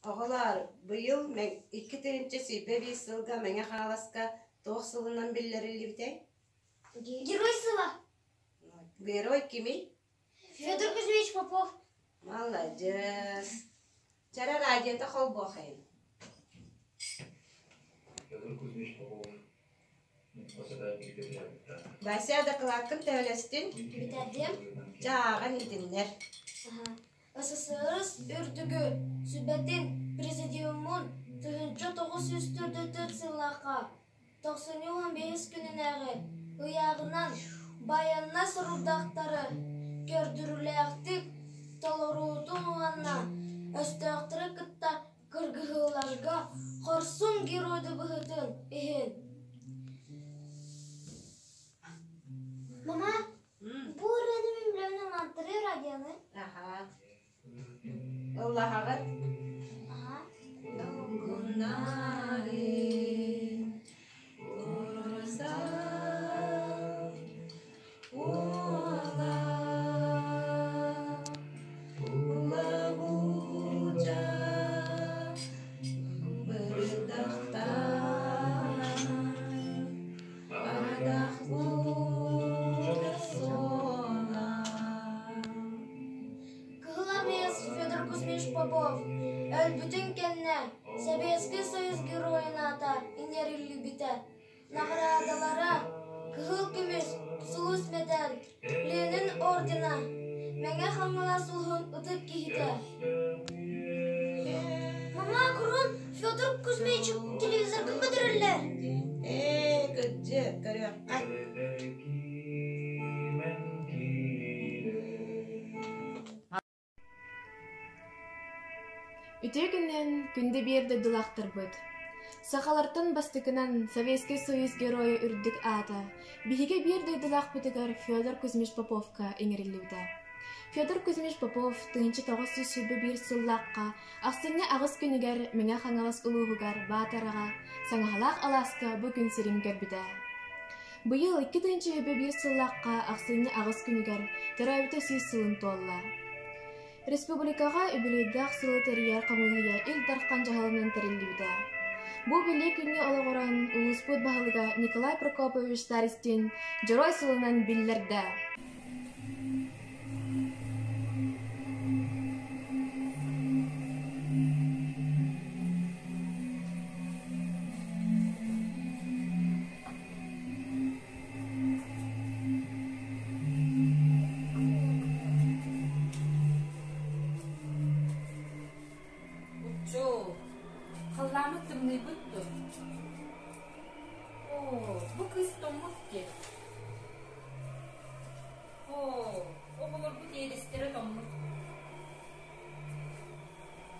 Оҕолоор, быйыл 2021 сылга Мэҥэ Хаҥаласка туох сылынан биллэриллибитэй? Герой сыла. Герой кимий? Федор Кузьмич Попов. Маладьыас. Чара радиота холбуохайын. Федор Кузьмич Попов. Вася дакылааккын төһөлөстүн? Бүтэрдим. Чэ ааҕан иһитиннэр. СССР үрдүгү сүбэтин президиумун 1944 сыллаахха тохсунньу уон биэс күнүнээҕи ыйааҕынан байыаннай сорудахтары көрдөрүүлээхтик толоруутун уонна өстөөхтөрү кытта кыргыһыыларга хорсун геройду быһыытын иһин Мама, бу ырыаны мин билэбин ыллаантарыы радионы. Аха. Ыллаһаҕыт? Аха. Кыһыл Армеец Федор Кузьмич Попов өлбүтүн кэннэ Сэбиэскэй Союз Геройун аата иҥэриллибитэ. Наҕараадалара Кыһыл көмүс сулус мэтээл, Ленин ордена, Мэҥэ Хаҥалас улууһун ытык киһитэ. Мама, курун Федор Кузьмич телевизорга көрдөрөллөр. Ээ, кырдьык, көрүөххэ. Үтүө күнүнэн күндү биир дойдулаахтарбыт! Сахалартан бастакынан Советскай Союз Геройа үрдүк аата биһиги биир дойдулаахпытыгар Федор Кузьмич Поповка иҥэриллибитэ. Федор Кузьмич Попов 1921 сыллаахха ахсынньы аҕыс күнүгэр Мэҥэ Хаҥалас улууһугар Баатараҕа Саҥаһалаах алааска бу күн сирин көрбүтэ. Быйыл 2021 сыллаахха ахсынньы аҕыс күнүгэр төрөөбүтэ сүүс сылын туолла. Республикаҕа үбүлүөйдээх сылы тэрийэр хамыыһыйа Ил Дархан дьаһалынан тэриллибитэ. Бу бэлиэ күҥҥэ олоҕуран, улууспут баһылыга Николай Прокопович Старостин Дьоруой сылынан биллэрдэ. Уччуу, халлааммыт тымныйбыт дуо? Оо, бу кыыс тоҥмут дии. Оо, оҕолорбут иэдэстэрэ тоҥмут.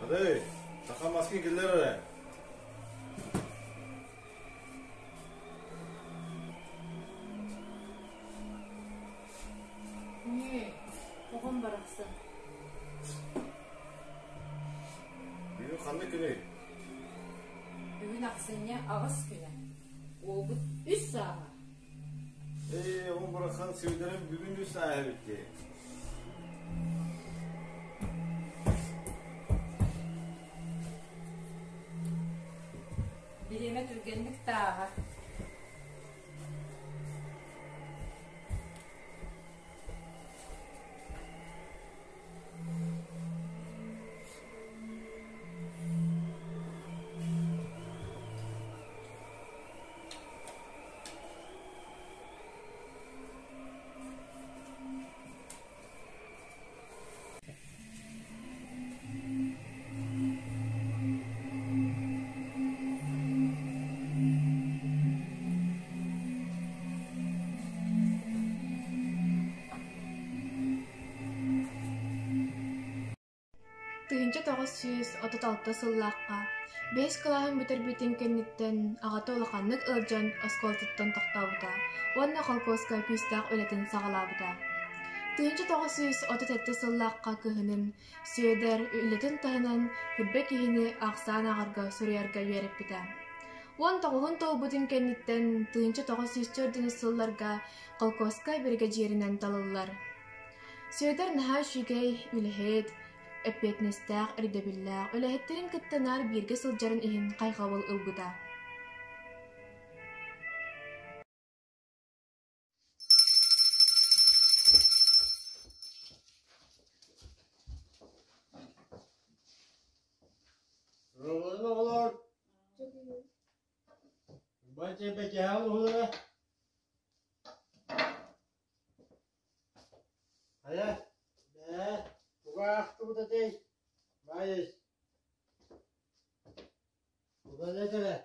Адай, саха маскын киллэр эрэ. Ньүө, оҕом барахсан. Бүгүн ханнык күнүй? Бүгүн ахсынньы аҕыс күнэ. Уолбут үс сааһа. Ээ, оҕом барахсан Сүөдэрим бүгүн үс сааһа эбит дии. Бириэмэ түргэнник тааһар. 1936 сыллаахха бэһис кылааһын бүтэрбитин кэнниттэн аҕата улаханнык ыалдьан оскуолатыттан тохтообута уонна холкуоска күүстээх үлэтин саҕалаабыта. 1937 сыллаахха кыһынын Сүөдэр үлэтин таһынан үрбэ киһини ахсаан ааҕарга суруйарга үөрэппитэ. Уон тоҕуһун туолбутун кэнниттэн 1904 сылларга холкуоска биригэдьииринэн талыллар. Сүөдэр наһаа үчүгэй, үлэһит, Эппиэтинэстээх, ирдэбиллээх, үлэһиттэрин кытта наар бииргэ сылдьарын иһин хайҕабыл ылбыта. Оҕолорун оҕолор Бачча бэкэһэ уһулара Хайа, бээ, тугу аахтыбыт этэй? Маайыс, Улана этэрэ.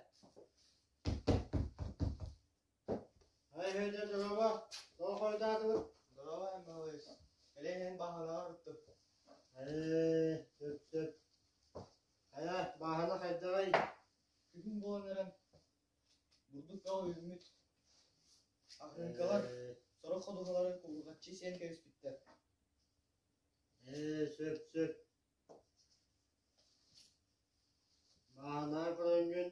Ай, Федя, дорообо. Тоҕо хойутаатыбыт? Дорообо, Михайлович. Кэлэн иһэн бааһынаҕа ыттым. Ээ, сөп, сөп. Хайа, бааһына хайдаҕый? Күһүн буолан эрэн, бурдук бөҕө үүммүт. Аһыҥкалар сорох ходуһалары куллугаччы сиэн кэбиспиттэр. Ээ, сөп, сөп. Бааһынаа көрөҥҥүн,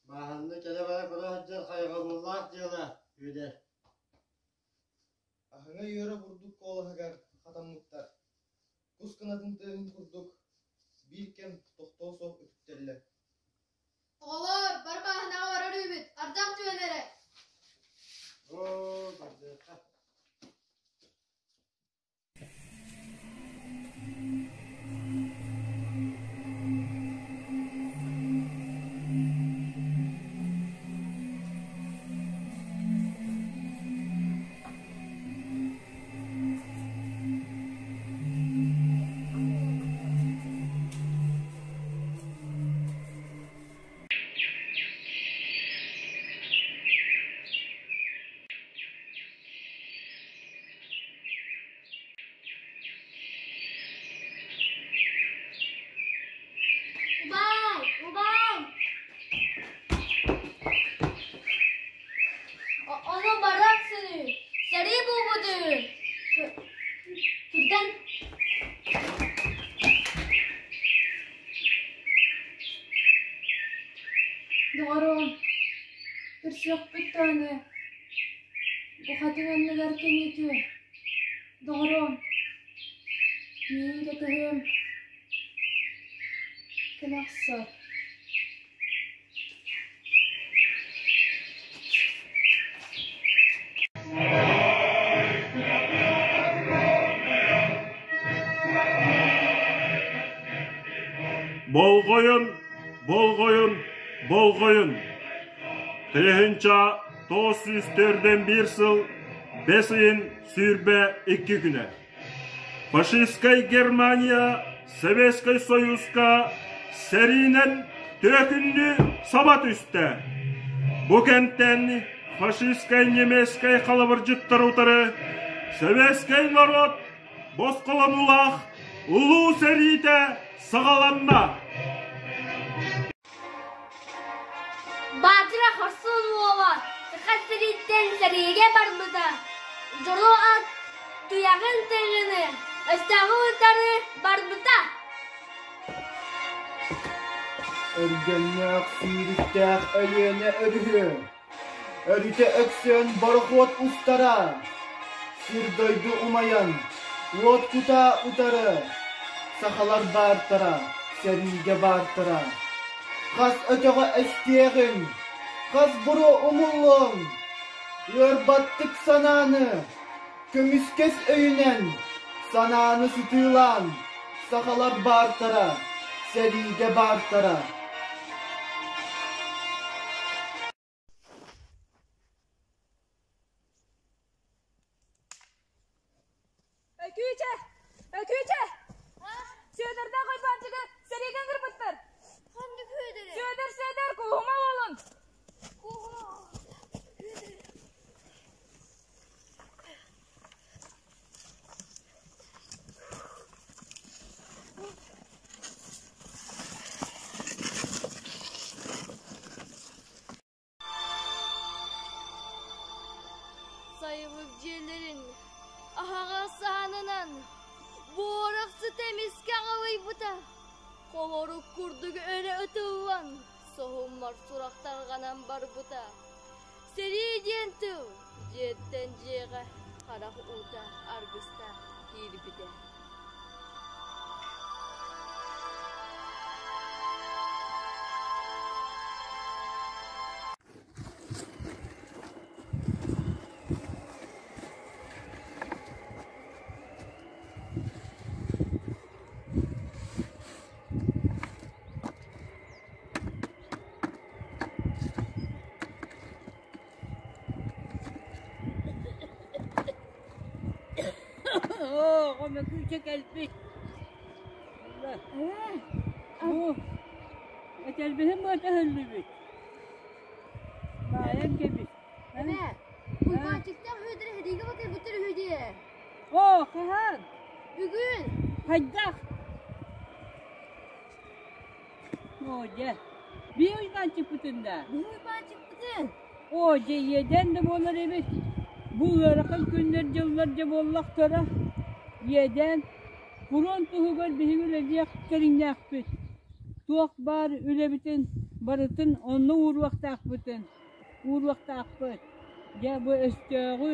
бааһынны кэлэ-бара көрө сылдьар хайҕабыллаах дьыала, Сүөдэр. Аһыҥа үөрэ бурдук куолаһыгар хатаммыттар. Кус кынатын тыаһын курдук биир кэм тохтоо суох үтүктэллэр. Оҕолоор, бары бааһынаҕа барар үһүбүт, ардах түһэн эрэ. Оо, бардыахха. Убаай, убаай! Ону барахсыны, сэрии буолбуту түргэн Доҕоруом, көрсүөхпүт даҕаны, бу хатыҥ анныгар кэнники, доҕоруом, миигин кэтэһиэм, кэлэ охсор. Болҕойун, болҕойун, болҕойун! Тыһыынча 941 сыл бэс ыйын 22 күнэ. Фашистскай Германия Советскай Союзка сэриинэн түөкүннүү саба түстэ. Бу кэмтэн фашистскай немецкэй халабырдьыттары утары советскай норуот босхолонуулаах улуу сэриитэ саҕаланна. Баатыра хорсун уола Саха сириттэн сэриигэ барбыта. Дьоро ат туйаҕын тыгыны, өстөөҕү утары барбыта. Өргөннөөх сүүрүктээх Өлүөнэ өрүһү Өрүтэ өксөөн борохуот устара, Сир-дойду умайан, уот кутаа утары, Сахалар баартара, сэриигэ баартара. Хас өтөҕө эстиэҕиҥ, хас буруо умуллуоҥ, Ыарбаттык санааны, көмүскэс өйүнэн, Санааны сытыылаан, сахалар баартара, сэриигэ баартара. Өкүүчэ! Өкүүчэ! Сүөдэрдээх Уйбаанчыгы сэриигэ ыҥырбыттар! Ханнык Сүөдэри? Сүөдэр, Сүөдэр, кууһума уолун! Сайылык дьиэлэрин аһаҕас аанынан буорах сыта эмискэ аҕылыйбыта. Холорук курдук өрө ытыллан, соһуммар сурах тарҕанан барбыта. Сэрии диэн тыл дьиэттэн дьиэҕэ харах уута аргыстаах киирбитэ. Мөкүүчэ кэлбит. Бу этэрбиһин быата өһүллүбүт. Баайан кэбис. Эбээ, Уйбаанчыктаах Үөдэрэ сэриигэ батыйбыттар үһү дии. Оо, хаһан? Бүгүн. Хайдах? Оо, дьэ. Биир Уйбаанчыкпытын да? Биир Уйбаанчыкпытын. Оо, дьэ, иэдээн да буолар эбит. Бу ыарахан күннэр-дьыллар дьэ буоллахтара. Иэдээн, фронт туһугар биһиги үлэлиэх кэриҥнээхпит. Туох баар үлэбитин барытын онно ууруохтаахпытын, ууруохтаахпыт. Дьэ, бу өстөөҕү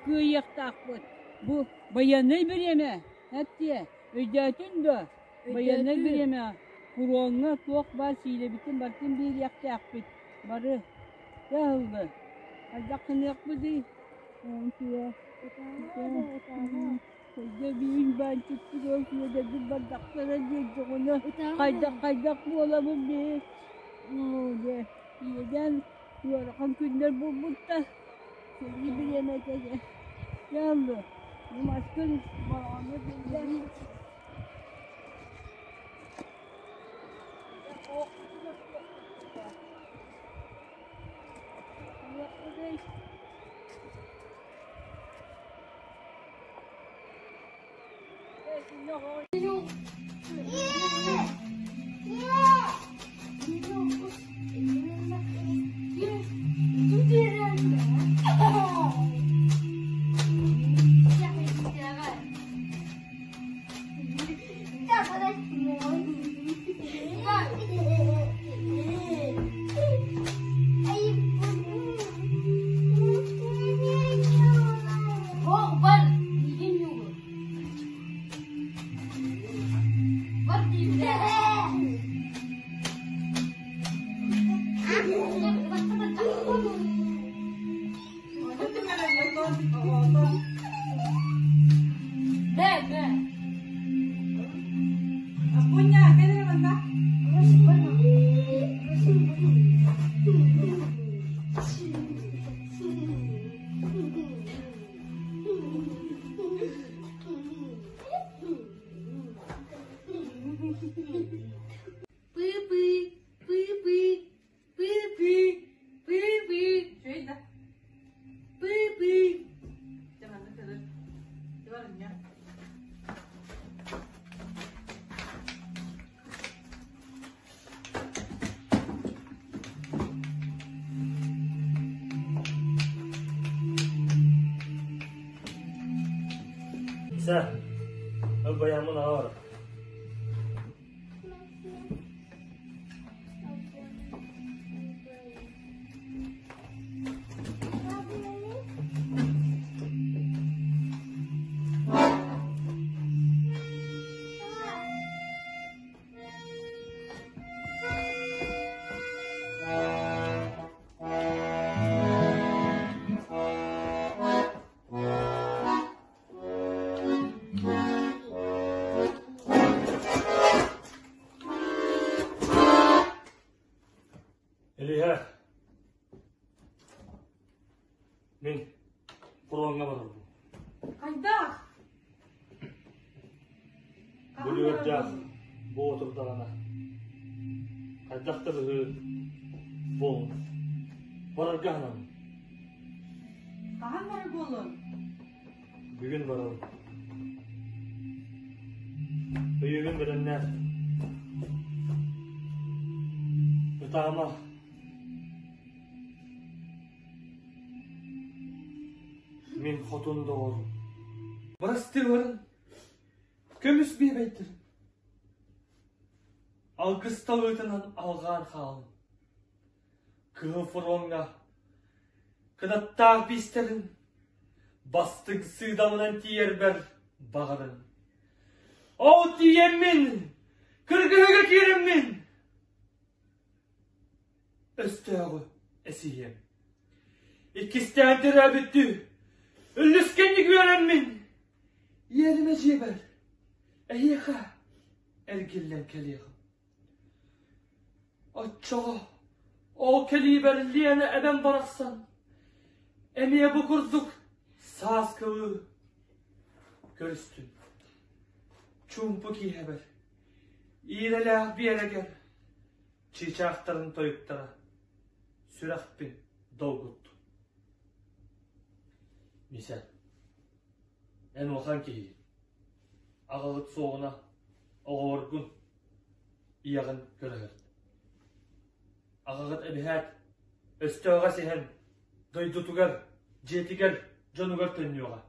кыайыахтаахпыт. Бу байыаннай бириэмэ, эттиэ, өйдөөтүн дуо? Байыаннай бириэмэ фроҥҥа туох баар сиилэбитин барытын биэриэхтээхпит. Бары ыһыллы. Хайдах гыныахпытый? Биир баанчыкпыт ол сүөдэрбит бардахтара диэтэҕинэ хайдах хайдах буолабын бии дьэ иэдээн ыарахан күннэр буолбуттар сэрии бириэмэтэ дьэ дьэ маскын балаҕаҥҥа биллэр Пы-пы, пы-пы, пы-пы, пы-пы. Пы-пы. Сэ, ылбайаммын аҕа Илиһэ, мин фроҥҥа барарбын. Хайдах? Бу үөрдээх боотурдаҕына хайдах да быһыы буолун. Барарга аһынабын. Хаһан барар буоллун? Бүгүн барабын. Өйүүбүн бэлэмнээх. Ытаама. Мин хотун доҕорум. Бырастыыларын көмүс биэбэйдэрин алгыс талыытынан алҕаан хаалын. Кыһыл фроҥҥа кынаттаах биистэрин бастыҥ сыыдамынан тиийэрбэр баҕарын. Ол тиийэммин, кыргыһыга киирэммин, өстөөҕү эсиһиэм. Иккистээн төрөөбүттүү, үллүскэнник үөрэммин, иэримэ дьиэбэр, эһиэхэ эргиллэн кэлиэҕим. Оччоҕо ол кэлиибэр Лена эбэм барахсан эмиэ бу курдук сааскылыы. көрүстүн. Чуумпу киэһэбэр, иирэлээх биэрэгэр чыычаахтарын тойуктара сүрэхпин долгуттун. Миисэ, эн улахан киһи, аҕаҕыт суоҕуна оҕолоргун, ийэҕин көрөһөр. Аҕаҕыт эбиһээт, өстөөҕө сиһэн, дойдутугар, дьиэтигэр, дьонугар төннүөҕэ.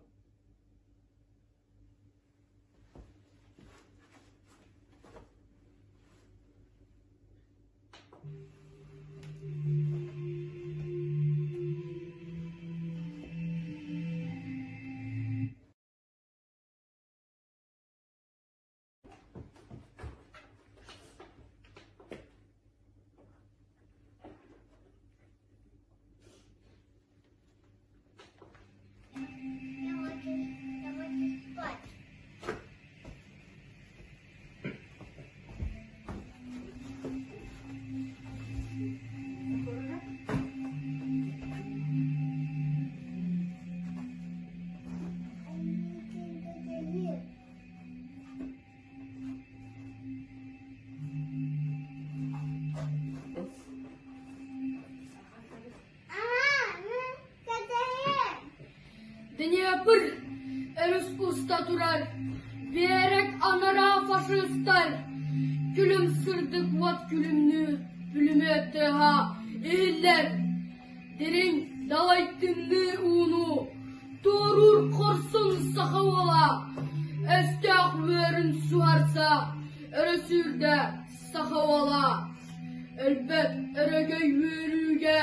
Я хочу, я хочу спать. Днепр өрүс уста турар, биэрэк анараа фашистар күлүм сырдык уот күлүмнүү пулемет тыаһа иһиллэр. Дириҥ далай тымныы ууну туоруур хорсун саха уола өстөөх үөрүн суһарса өрө сүүрдэ саха уола өлбөт өрөгөй үөрүүгэ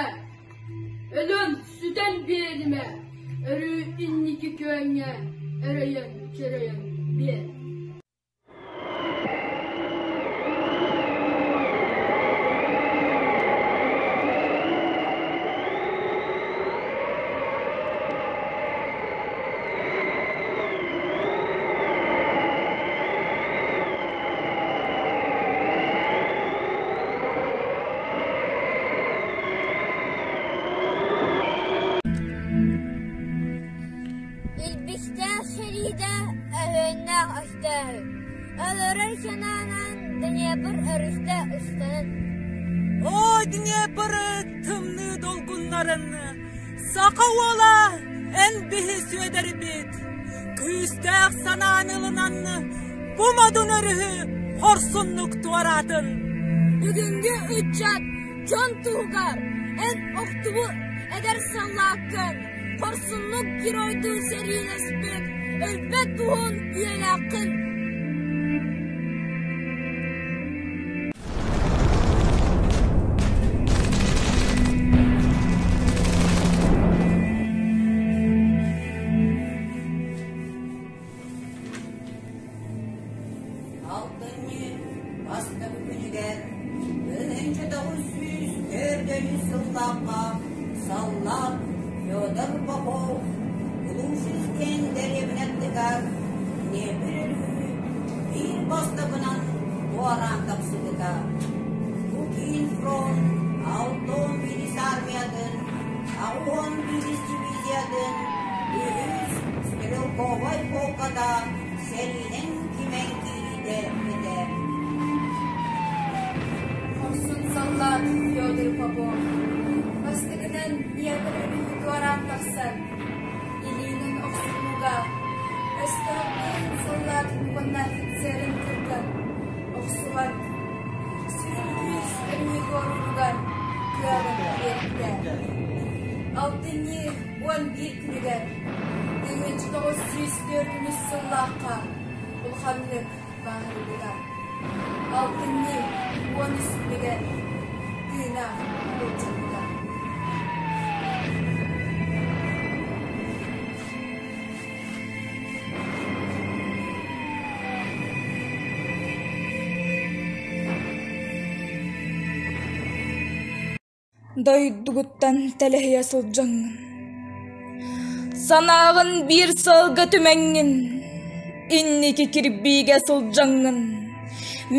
өлөн сүтэн биэримэ өрүү инники күөҥҥэ өрөйөн чөрөйөн биэр. Илбистээх сэриитэ өһүөннээх өстөөһү, өлөрөр санаанан Днепр өрүстэ ыстанан О, Днепр тымныы долгуннарын, саха уола эн биһи сүөдэрбит, күүстээх санааны ылынан бу модун өрүһү хорсуннук туораатын. Бүгүҥҥү ыччат дьон туһугар эн охтубут эдэр саллааккын Хорсуннук геройдуу сэриилэспит, өлбөт уһун үйэлээххин. Алтынньы бастакы күнүгэр 1904 сыллаахха саллаат Федор Попов Глушин диэн дэриэбинэ аттыгар Днепр өрүһү биир бастакынан туораан тахсыбыта. Бу киин фронт 61 армиятын, 81 дивизиятын үһүс стрелковай полката сэриинэн кимэн киириитэ этэ. Хорсун саллаат Федор Попов бастакынан Днепр өрүһү туораан тахсан, илиинэн охсуһууга өстөөхтөрүн саллаат уонна офицерын кырган, охсуһан, сүрүн күүс өрүһү туорууругар кыаҕын биэрбитэ. Алтынньы 11 күнүгэр 1904 сыллаахха улаханнык бааһырбыта. Алтынньы 13 күнүгэр тыына былдьаммыта. Дойдугуттан тэлэһийэ сылдьаҥҥын, санааҕын биир сыалга түмэҥҥин, инники кирбиигэ сылдьаҥҥын,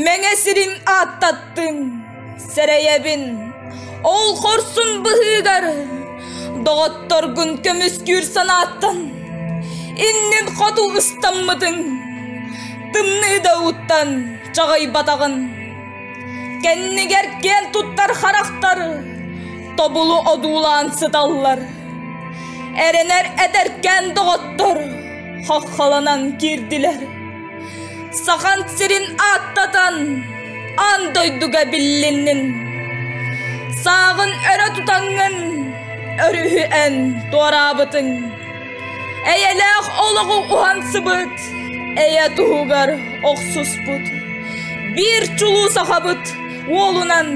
Мэҥэ сирин ааттаттыҥ, сэрэйэбин, ол хорсун быһыыгар доҕотторгун көмүскүүр санааттан. Иннин хоту ыстаммытыҥ, тымныы да ууттан чаҕыйбатаҕын. Кэннигэр киэн туттар харахтар тобулу одуулаан сыталлар. Эрэнэр эдэркээн доҕоттор хаххаланан киирдилэр. Сахан сирин ааттатан аан дойдуга биллиннин. Сааҕын өрө тутаҥҥын өрүһү эн туораабытыҥ. Эйэлээх олоҕу уһансыбыт, эйэ туһугар охсуспут. Биир чулуу сахабыт уолунан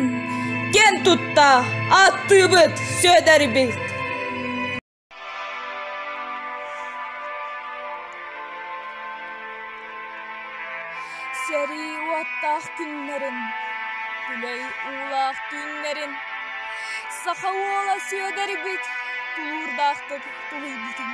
киэн тутта ааттыыбыт Сүөдэрбит. Сэрии уоттаах күннэрин, күлэй уулаах түүннэрин саха уола Сүөдэрбит тулуурдаахтык тулуйбутун.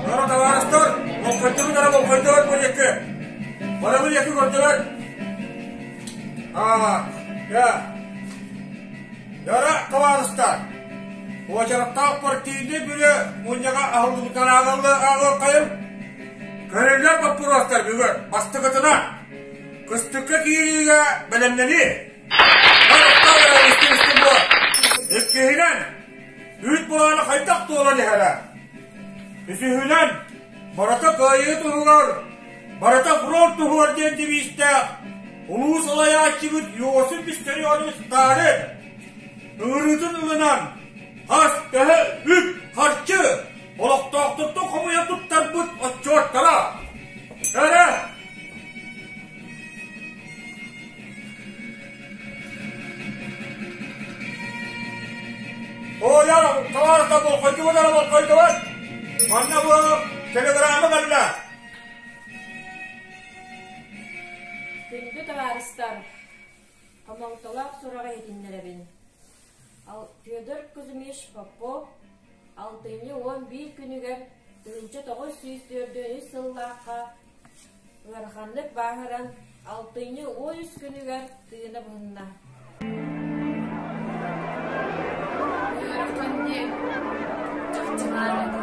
Дорогие товарищтар, болхойдубут ара болхойдубут бу диэки. Барабы диэки көрдүлэр. Аа, я. Яра табаарыстар, уочараттаах партийнай бүрэ мунньаҕа аһыллыбытынан ааҕыллы ааҕыаххайым. Көрүллэр боппуруостар бүгүн бастакытынан кыстыкка киириигэ бэлэмнэнии. Иккиһинэн, үүт былаана хайдах туолан иһэрэ. Үсүһүнэн, барыта кыайыы туһугар, барыта фронт туһугар диэн девизтээх улуу салайааччыбыт Иосиф Виссарионович Сталин ыҥырыытын ылынан, хас төһө үп, харчы олохтоохтортон хомуйан туттарбыт отчуоттара. Эрэ Оойор, табаарыстар болхойдубут эрэ болхойдубут. Манна бу телеграмма кэллэ. Күндү табаарыстар, хомолтолоох сураҕы иһитиннэрэбин. Федор Кузьмич Попов алтынньы 11 күнүгэр 1944 сыллаахха Ыараханнык бааһыран, алтынньы 13 күнүгэр тыына быһынна. Ыарахан диэн чахчы баар этэ.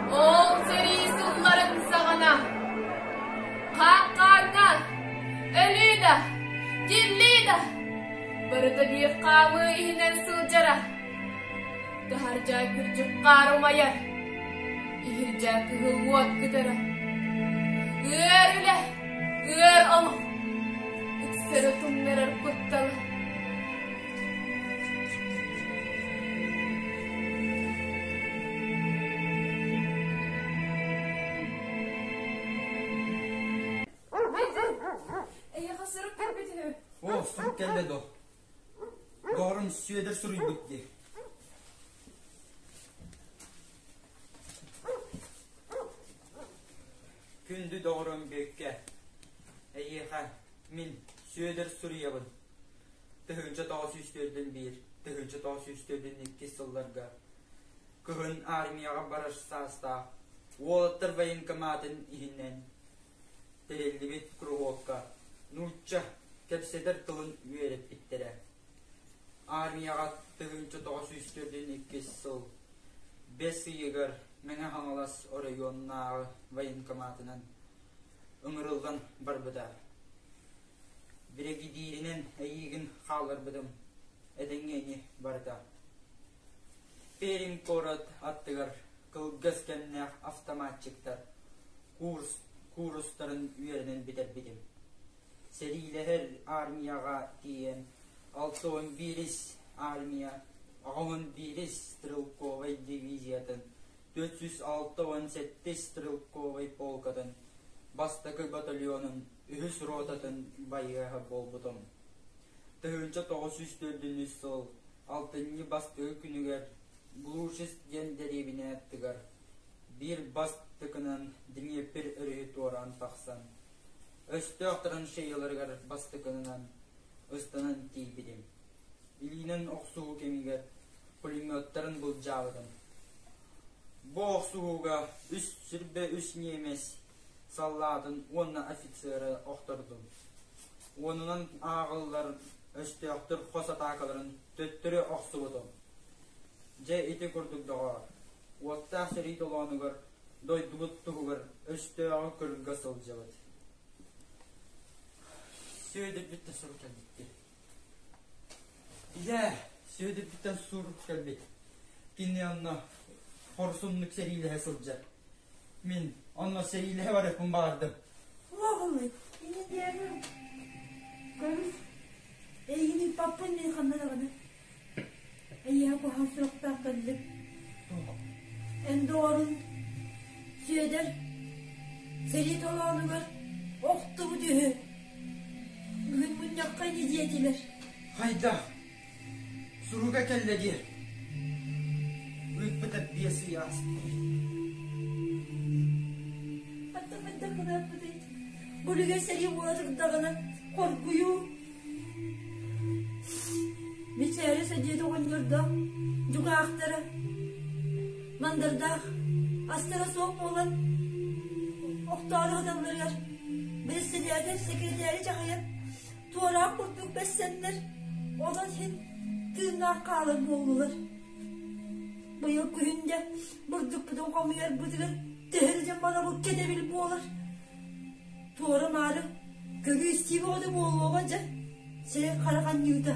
Ол сэрии сылларын саҕана хааххааҥҥа өлүү да, тиллии да барыта биир хаамыы иһинэн сылдьара. Таһырдьа күрдьүк хаар умайар, иһирдьэ кыһыл уот кытара. Ыар үлэ, ыар олох, ыксары тумнарар куттала. Эйиэхэ сурук кэлбит үһү. О, сурук кэллэ дуо? Доҕорум Сүөдэр суруйбут дии. Күндү доҕорум Бүөккэ, эйиэхэ мин Сүөдэр суруйабын. 1991, 1942 сылларга кыһын армияҕа барар саастаах уолаттар военкоматын иһинэн тэриллибит куруһуокка нуучча кэпсэтэр тылын үөрэппиттэрэ. Армияҕа 1942 сыл бэс ыйыгар Мэҥэ Хаҥалас оройуоннааҕы военкоматынан ыҥырыллан барбыта. Биригэдьииринэн эйиигин хаалларбытым, этэҥҥэ ини барыта. Пермь куорат аттыгар кылгас кэмнээх автоматчиктар куурустарын үөрэнэн бүтэрбитим. Сэриилэһэр армияҕа тиийэн 61-ис армия 81-ис стрелковай дивизиятын 467 стрелковай полкатын бастакы батальонун үһүс ротатын байыаһа буолбутум. 1904 сыл алтынньы бастакы күнүгэр Глушиц диэн дэриэбинэ аттыгар биир бастакынан Днепр өрүһү туораан тахсан, өстөөх траншеяларыгар бастакынан ыстанан тиийбитим. Илиинэн охсуһуу кэмигэр пулеметтарын былдьаабытым. Бу охсуһууга үс сүрбэ үс ньиэмэс саллаатын уонна офицеры охтордум. Уонунан ааҕыллар өстөөхтөр хос атаакаларын төттөрү охсубутум. Дьэ ити курдук доҕоор, уоттаах сэрии толоонугар дойдубут туһугар өстөөҕү кырга сылдьабыт. Сүөдэрбиттэн сурук кэлбит Ийээ, Сүөдэрбиттэн сурук кэлбит. Кини онно хорсуннук сэриилэһэ сылдьар. Мин онно сэриилэһэ барыахпын баҕардым. Уоҕулуй, инньэ диэмин. Көмүс, эйигин ыыппаппын мин ханна даҕаны. Эйиэхэ куһаҕан суруктаах кэллим. Эн доҕорун Сүөдэр сэрии толоонугар охтубут үһү. Бүгүн мунньахха ини диэтилэр. Хайдах? Суруга кэллэ дии. Ыыппыта биэс ый ааспыт. Хантан гыныахпытый? Бу үлүгэр сэрии буола турдаҕына хоргуйуу Мичээрэ сэдиэт оҕонньордоох дьукаахтара мандардаах астара суох буолан охтоору сыталларыгар бэрэссэдээтэл сэкирэтээри дьаһайан туораах курдук бэссэннэр онон иһин тыыннаах хаалар буоллулар. Быйыл күһүн дьэ бурдукпутун хомуйарбытыгар төһө да манабыл кэтэбил буолар. Туора-маары көрүү-истии бөҕөтө буолуоҕа дьэ, сирэй харах анньыыта.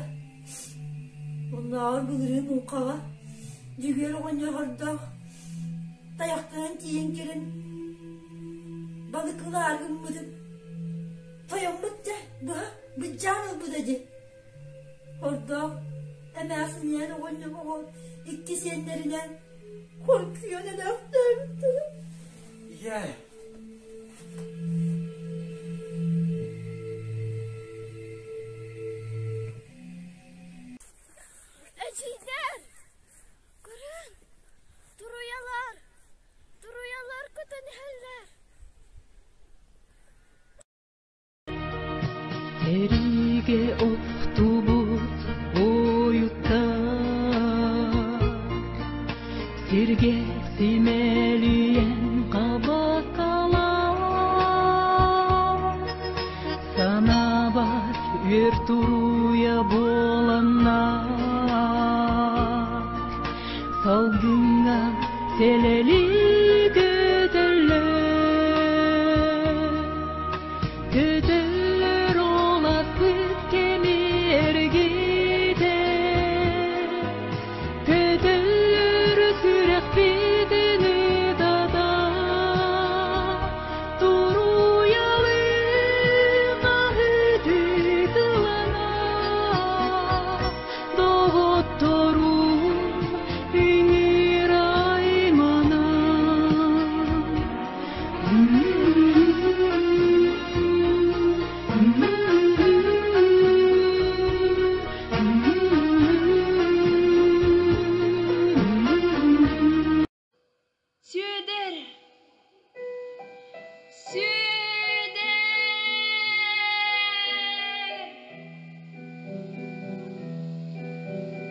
Оннооҕор былырыын муҥхаҕа Дьүгүөр оҕонньор хордоох тайахтанан тиийэн кэлэн балык ылаары гыммытын тойоммут дьэ быһа быдьаан ылбыта дии. Хордоох эмээхсининээн оҕонньор оҕо икки сиэннэринээн хоргуйан өлөөхтөөбүттэрэ. Ийээ, Эдьиийдэр, көрүҥ, туруйалар, туруйалар көтөн иһэллэр. Сэриигэ охтубут буойуттар сиргэ симэлийэн хабакалар санаабар үөр туруйа буоланнар салгыҥҥа сэлэлии көтөллөр Көтөллөр улаппыт кэми эргитэ Көтөллөр сүрэхпитин ытата Туруйалыы хаһыытыы тылана Доҕотторум үҥүр аймана Сүөдэр! Сүөдэр!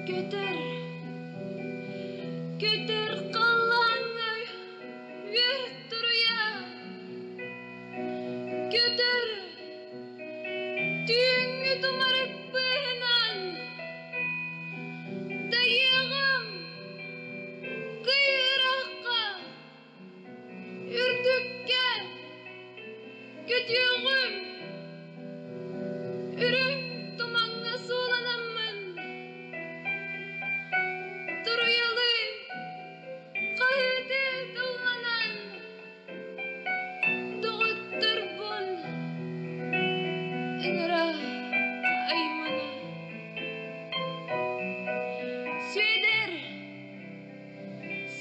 Көтөр! Көтөр халлааҥҥа үөр туруйа! Көтөр! Түүҥҥү тумарык быыһынан дайыаҕым кыйырахха үрдүккэ көтүөҕүм үрүҥ тумаҥҥа сууланаммын туруйалыы хаһыытыы тылланан доҕотторбун ыҥыра аймана Сүөдэр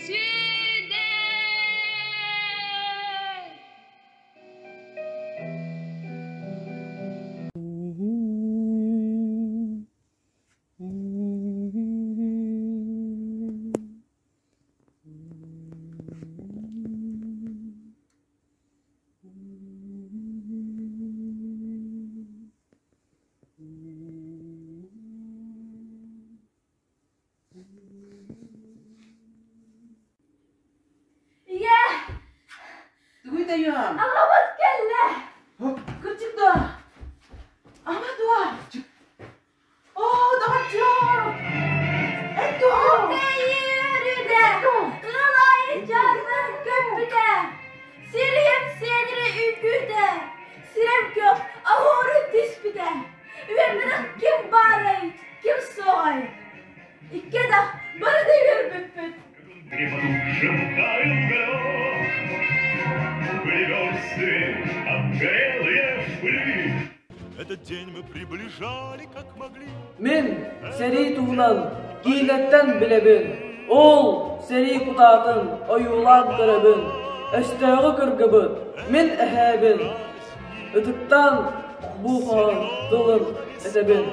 Сүөдэр Көтөйөм. Аҕабыт кэллэ. Кырдьык да. Ама дуо? Оо, доҕорчуок! Эн дуо? Үөрүдэ, ылай дьарнын көппүтэ, сириһим сиэнирэ үҥкүүтэ, сирэм көх оһуору түспүтэ. Үөрмэтэх ким баарай, ким суоҕай? Икки да бары да үөрбүппүт. Этот день мы приближали, как могли. Мин сэрии туһунан киинэттэн билэбин. Ол сэрии кутаатын ойуулаан көрөбүн. Өстөөҕү кыргыбыт мин эһээбин. Ытыктаан бу хоһоон тылын этэбин.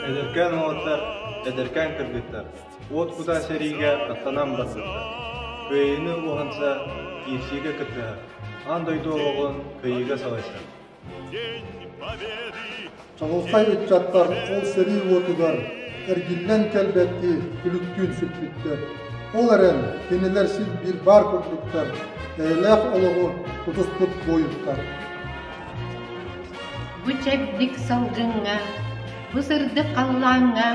Эдэркээн уолаттар, эдэркээн кыргыттар уот кутаа сэриигэ аттанан барбыттар. Кыайыыны уһанса, киирсиигэ кыттыһар, аан дойду олоҕун кыайыыга салайсар. Чаҕылхай ыччаттар ол сэрии уотугар эргиллэн кэлбэттии күлүктүүн сүппүттэр. Ол эрэн кинилэр син биир баар курдуктар, эйэлээх олоҕу тутуспут буойуттар. Бу чэбдик салгыҥҥа, бу сырдык халлааҥҥа,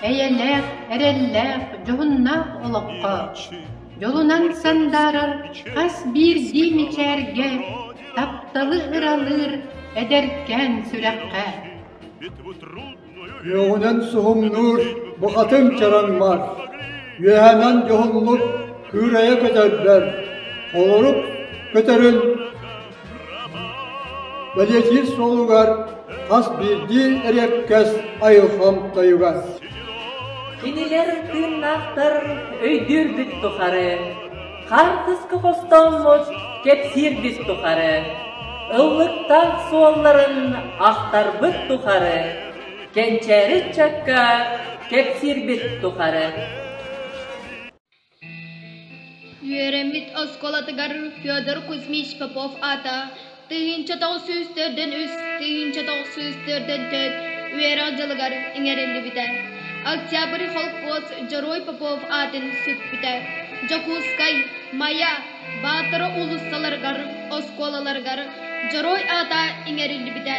эйэлээх, эрэллээх, дьоһуннаах олоххо дьолунан сандаарар хас биирдии мичээргэ тапталы ыралыыр эдэркээн сүрэххэ. Үөҕүнэн суһумнуур бухатын чараҥмар, үөһэнэн дьоһуннук кыырайа көтөрбөр, холорук көтөрүн бэлиэтиир суолугар хас биирдии эриэккэс айылҕам тойуга. Кинилэр тыыннаахтар өйдүүрбүт тухары, хаартыска хостооммут кэпсиирбит тухары, ыллыктаах суолларын ахтарбыт тухары, кэнчээри ыччакка кэпсиирбит тухары. Үөрэммит оскуолатыгар Федор Кузьмич Попов аата 1943 1944 үөрэх дьылыгар иҥэриллибитэ. Октябрь холкуос Дьоруой Попов аатын сүкпүтэ. Дьокуускай, Майа, Баатара уулуссаларыгар, оскуолаларыгар Дьоруой аата иҥэриллибитэ.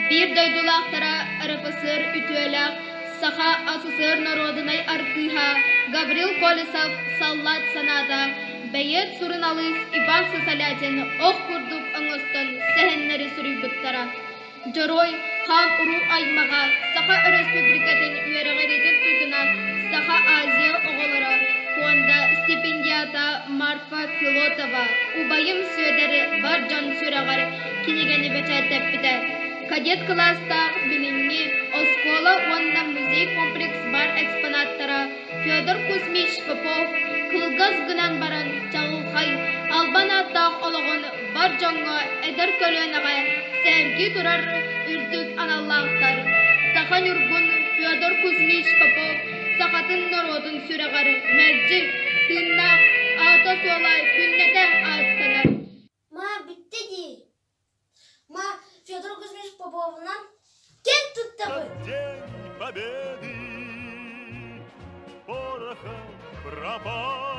Биир дойдулаахтара РФСР үтүөлээх Саха АССР норуодунай артыыһа Гаврил Колесов «Саллаат санаата», бэйиэт суруналыыс Иван Сысолятин ох курдук оҥостон сэһэннэри суруйбуттара. Дьоруой хаан уруу аймаҕа Саха Өрөспүүбүлүкэтин үөрэҕириитин туйгуна Саха Азия оҕолоро пуонда стипендиата Марфа Филотова «Убайым Сүөдэри бар дьон сүрэҕэр» кинигэни бэчээттэппитэ. Кадет кылаастаах билиҥҥи оскуола уонна музей комплекс бар экспонаттара Федор Кузьмич Попов кылгас гынан баран чаҕылхай, албан ааттаах олоҕун бар дьоҥҥо эдэр көлүөнэҕэ сэргии турар үрдүк аналлаахтар. Саха Ньургун Федор Кузьмич Попов сахатын норуотун сүрэҕэр мэлдьи тыыннаах аата-суола күннэтэ ааттанар. Ма бүттэ дии. Ма Федор Кузьмич Поповунан кэн туттабыт. День Победы порохом пропах.